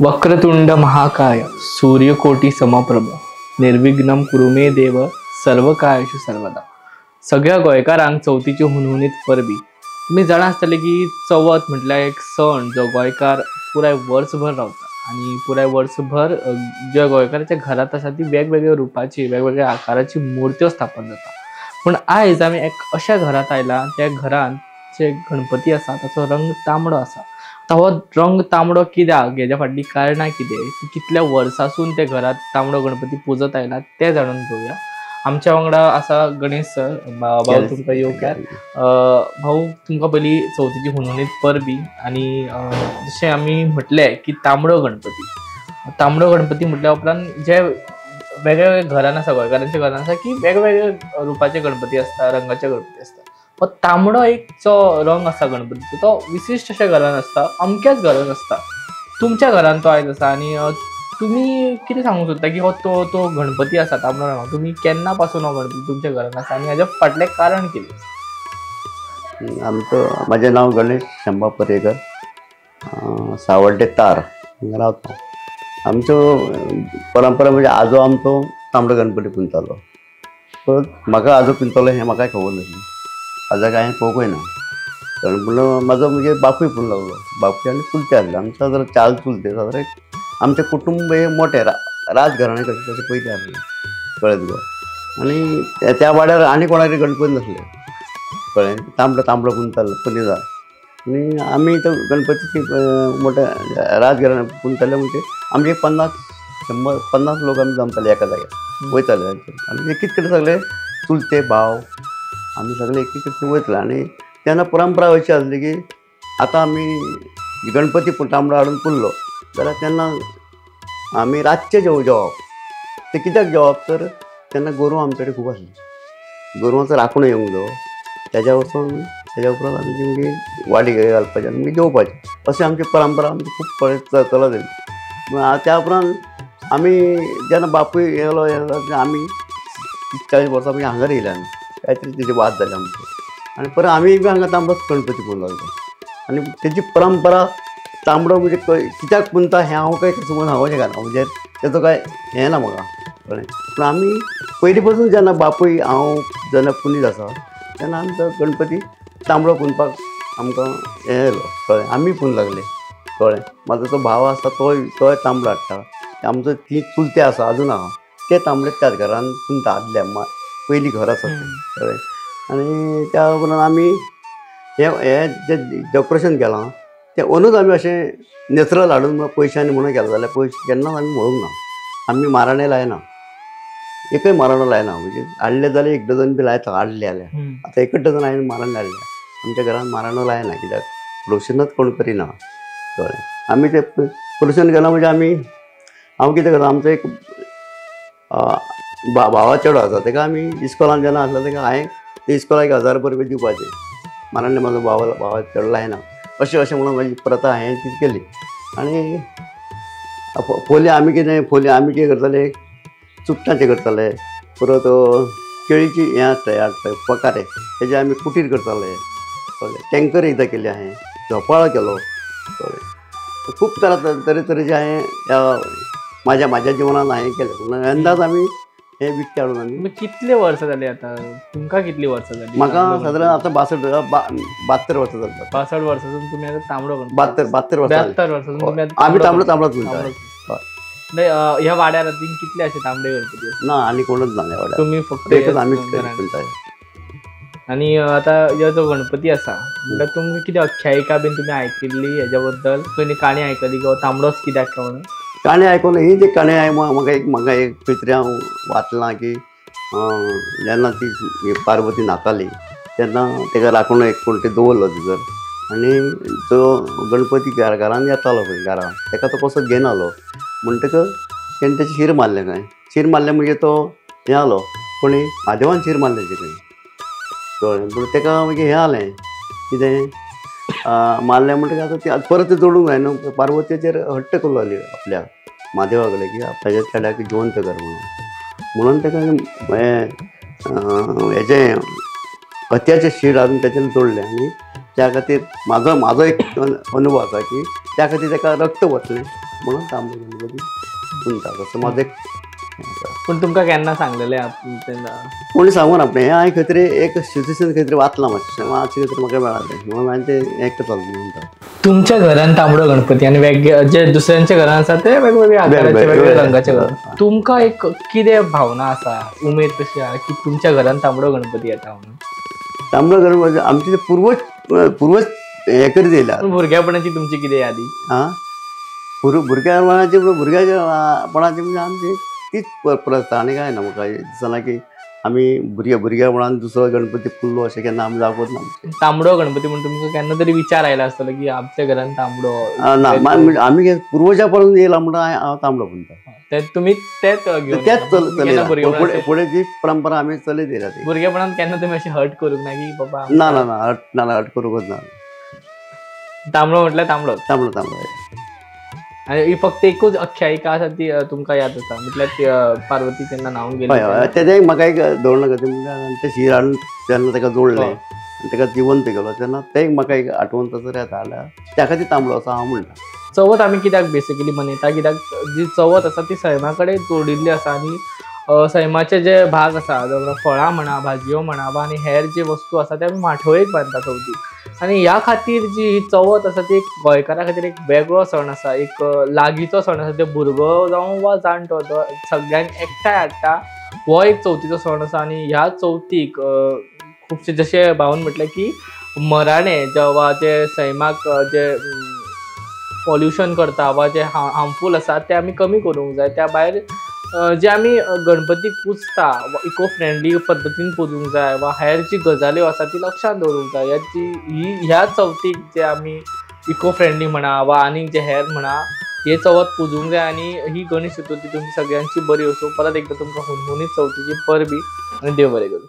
वक्रतुंड महाकाय सूर्यकोटी समप्रभ निर्विघ्नं कुरु मे देव सर्व कायेषु सर्वदा। सगळ्या गोंयकारांक चवथीची हुनहुनीत परबी। तुमी जाणा आसतले की चवथ म्हटल्यार एक सण जो गोंयकार पुराय वर्सभर रावता आनी पुराय वर्सभर ज्या गोंयकाराच्या घरांत आसा ती वेगवेगळ्या रुपाची वेगवेगळ्या आकाराची मुर्त्यो स्थापन जाता। पूण आयज आमी एक अशा घरांत आयला त्या घरांत जे गणपती आसा ताचो रंग तांबडो आसा। आतां हो रंग तांबडो कित्याक, हेज्या फाटलीं कारणां कितें, कितल्या वर्सांसून त्या घरांत तांबडो गणपती पुजत आयला तें जाणून घेवया। आमच्या वांगडा आसा गणेश सर। भाऊ तुमकां येवकार। भाऊ तुमकां पयलीं चवथीची हुनहुनीत परबी आनी जशें आमी म्हटलें की तांबडो गणपती, तांबडो गणपती म्हटल्या उपरांत जे वेगवेगळ्या घरान आसा, गोंयकारांच्या घरान आसा की वेगवेगळ्या रुपाचे गणपती आसता, रंगाचे गणपती आसता। हो तांबडो एक जो रंग आसा गणपतीचो तो विशिश्ट अशा घरान आसता, अमक्याच घरान आसता। तुमच्या घरान तो आयज आसा आनी तुमी कितें सांगूंक सोदता की हो तो तो गणपती आसा तांबडो रंग, तुमी केन्ना पासून हो गणपती तुमच्या घरान आसा आनी हाज्या फाटलें कारण कितें? आमचो म्हाजें नांव गणेश शंबा पर्येकर, सावड्डे तार हांगा रावता। आमचो परंपरा म्हणजे आजो आमचो तांबडो गणपती पुंजतालो। परत म्हाका आजो पुंजतालो हें म्हाकाय खबर नासलें, आजाक हांवें पळोवंकूय ना, कारण म्हणून म्हाजो म्हणजे बापूय पुण लागलो, बापूय आनी चुलते आसले। आमचो सादारण चार चुलते, सादारण आमचें कुटुंब हें मोटें राजघराणें कशें तशें पयलीं आसलें, कळ्ळें तुका। आनी त्या वाड्यार आनी कोणाकय गणपती नासले, कळ्ळें, तांबडो तांबडो पुंजतालो पुंजता। आनी आमी तो गणपतीची मोठ्या राजघराणें पुंजताले म्हणजे आमचे 50 100 लोक आमी जमताले एका जाग्यार वयताले। आनी एकीच कडेन सगळे चुलते भाव आमी सगळे एकीच कडेन वयतले। आनी तेन्ना परंपरा अशी आसली की आतां आमी गणपती तांबडो हाडून पुरलो जाल्यार तेन्ना आमी रातचें जेवप। तें कित्याक जेवप तर तेन्ना गोरवां आमचे कडेन खूब आसलीं, गोरवांचो राखणो येवंक जायो, तेज्या वचून तेज्या उपरांत आमी मागीर वाडी घालपाचें आनी मागीर जेवपाचें। अशें आमची परंपरा आमची खूब पळय चलत येयली। त्या उपरांत आमी जेन्ना बापूय येयलो येयलो आमी 30-40 वर्सां मागीर हांगा येयले आमी, काय तरी तेजे वाद जाले आमचे आनी परत आमी बी हांगा तांबडोच गणपती पुजूंक लागले। आनी तेजी परंपरा तांबडो म्हणजे कित्याक पुंजता हें हांव काय तशें म्हणून हांव शकना, म्हणजे तेजो काय हें ना म्हाका, कळ्ळें। पूण आमी पयलीं पासून जेन्ना बापूय हांव जेन्ना पुनीत आसा तेन्ना आमचो गणपती तांबडो पुंजपाक आमकां हें येयलो, कळ्ळें, आमी पुजूंक लागले, कळ्ळें। म्हाजो तो भाव आसा तोय तांबडो हाडटा, आमचो ती चुलते आसा आजून आहा ते तांबडे त्याच घरान पुंजता, आदल्या पयलीं घर आसा तें, कळ्ळें। आनी त्या उपरांत आमी हें जें डेकोरेशन केलां तें अंदूच आमी अशें नॅचरल हाडून पयशांनी म्हणून केलां, जाल्यार पयशे केन्नाच आमी म्हणूंक ना, आमी माराणें लायना, एकय माराणो लायना, म्हणजे हाडले जाल्यार 1 डझन बी लायता हाडले जाल्यार। आतां 1 डझन हांवें माराणें हाडले, आमच्या घरान माराणो लायना कित्याक प्रोशनच कोण करिना, कळ्ळें। आमी तें प्रोशन केलां म्हणजे आमी हांव कितें करता, आमचो एक भावा चेडो आसा तेका आमी इस्कॉलान जेन्ना आसलो तेका हांवें ते इस्कॉलाक 1000 रुपया दिवपाचे, माराणें म्हाजो भावा चेडो लायना, अशें अशें म्हणून म्हाजी प्रथा हांवें ती केली। आनी फोली आमी कितें, फोली आमी कितें करताले, चुट्टांचें करताले, परत केळीची हें आसता, हें हाडटा पकारे, तेजे आमी कुटीर करताले, कळ्ळें। टँकर एकदां केले हांवें, झोपाळो केलो, कळ्ळें, खूब तरेतरेचे हांवें म्हाज्या म्हाज्या जिवनान हांवें केलें। पूण अंदाज आमी हे विकते हाडून आमी कितले वर्सां जाली आतां तुमकां, कितली वर्सां जाली? म्हाका सादारण आतां 62 वर्सां जाली। 62 वर्सांसून तुमी आतां तांबडो गणपती, 72 वर्सां, 72 वर्सांसून आमी तांबडो तांबडोच म्हणटा। ह्या वाड्यार कितले अशे तांबडे गणपती ना? आनी कोणूच ना ह्या वाड्यार, तुमी फक्त एकच आमीच म्हणटा। आनी आतां ह्यो जो गणपती आसा म्हणल्यार तुमकां कितें आख्यायिका बीन तुमी आयकिल्ली हेज्या बद्दल, खंय काणी आयकली किंवा तांबडोच कित्याक काय म्हणून? काणी आयकून ही जी काणी म्हाका एक म्हाका एक खंय तरी हांव वाचलां की जेन्ना ती पार्वती न्हाताली तेन्ना तेका राखणो एक कोण तरी दवरलो भितर, आनी तो गणपती घरान येतालो पळय घरान, तेका तो कसो घेवन आलो म्हणटकच तेणें तेचें शीर मारलें खंय, शीर मारलें म्हणजे तो हें आलो कोणी म्हादेवान शीर मारलें तेजें खंय, कळ्ळें। पूण तेका मागीर हें आलें कितें मारलें म्हणटकीर आतां ती परत तें जोडूंक जाय न्हू, पार्वतीचेर हट्ट करूंक लागली आपल्या म्हादेवा कडेन की आपल्याच्या चेड्याक जिवंत कर म्हणून, म्हणून तेका हें हेजें हतयाचें शीर हाडून तेचेर जोडलें। आनी त्या खातीर म्हाजो म्हाजो एक अनुभव आसा की त्या खातीर तेका रक्त वतलें म्हणून तांबडो गणपती पुजता तसो म्हाजो एक. पूण तुमकां केन्ना सांगलेलें तेन्ना कोणी सांगून आपणें हें हांवें खंय तरी एक सिचुएशन खंय तरी वाचलां मातशें मातशें खंय तरी म्हाका मेळालें म्हणून हांवें तें एकटें चलता म्हणटा. तुमच्या घरान तांबडो गणपती आनी वेगळे जे दुसऱ्यांच्या घरान आसा ते वेगवेगळ्या आकाराचे वेगवेगळ्या रंगाचे घर, तुमकां एक कितें भावना आसा, उमेद कशी आसा की तुमच्या घरान तांबडो गणपती येता म्हणून? तांबडो गणपती आमचे पूर्वज पूर्वज हें करीत येयल्या. भुरग्यापणाची तुमची कितें यादी? आं, भुरग्यापणाची भुरग्यापणाची म्हणजे आमची तीच प्रथा आनी कांय ना. म्हाका दिसना की आमी भुरग्यापणान दुसरो गणपती पुजलो अशें केन्ना आमी जावपच ना. तांबडो गणपती म्हणून तुमकां केन्ना तरी विचार आयला आसतलो की आमच्या घरान तांबडो ना, म्हणजे आमी पुर्वजा पर्यंत येयला म्हणून हांव तांबडो पुजता. ते तुमी तेच घेवन तेच चलयला फुडें जी परंपरा आमी चलयत येयल्या ती. भुरगेपणान केन्ना तुमी अशें हर्ट करूंक ना की बाबा? ना ना ना, हर्ट ना, हर्ट करूंकच ना. तांबडो म्हटल्यार तांबडो तांबडो तांबडो. आनी ही फक्त एकूच आख्यायिका आसा ती तुमकां याद आसा, म्हटल्यार पार्वती तेन्ना न्हावंक गेली. हय, तेजें एक म्हाका एक दवरना खातीर म्हणल्यार तें शीर हाडून तेन्ना ताका जोडलें आनी ताका जिवंत केलो तेन्ना तें एक म्हाका एक आठवण तसो येता जाल्यार त्या खातीर तांबडो आसा हांव म्हणटा. चवथ आमी कित्याक बेसिकली मनयता, कित्याक जी चवथ आसा ती सैमा कडेन जोडिल्ली आसा आनी सैमाचे जे भाग आसा, फळां म्हणा, भाजयो म्हणा वा आनी हेर जे वस्तू आसा ते आमी माठोळेक बांदता चवथीक. आनी ह्या खातीर जी ही चवथ आसा ती एक गोंयकारा खातीर एक वेगळो सण आसा, एक लागींचो सण आसा. ते भुरगो जावं वा जाणटो तो सगळ्यांक एकठांय हाडटा, हो एक चवथीचो सण आसा. आनी ह्या चवथीक खुबशे जशें भाऊन म्हटलें की मराणे वा जे सैमाक जे पॉल्युशन करता वा जे हार्मफूल आसा ते आमी कमी करूंक जाय. त्या भायर जे आमी गणपतीक पुजता इको फ्रेंडली पद्दतीन पुजूंक जाय वा हेर जी गजाल्यो आसा ती लक्षांत दवरूंक जाय. ही ह्या चवथीक जे आमी इको फ्रेंडली म्हणा वा आनीक जे हेर म्हणा हे चवथ पुजूंक जाय. आनी ही गणेश चतुर्थी तुमची सगळ्यांची बरी वचूं. परत एकदां तुमकां हुनहुनीत चवथीची परबी आनी देव बरें करूं.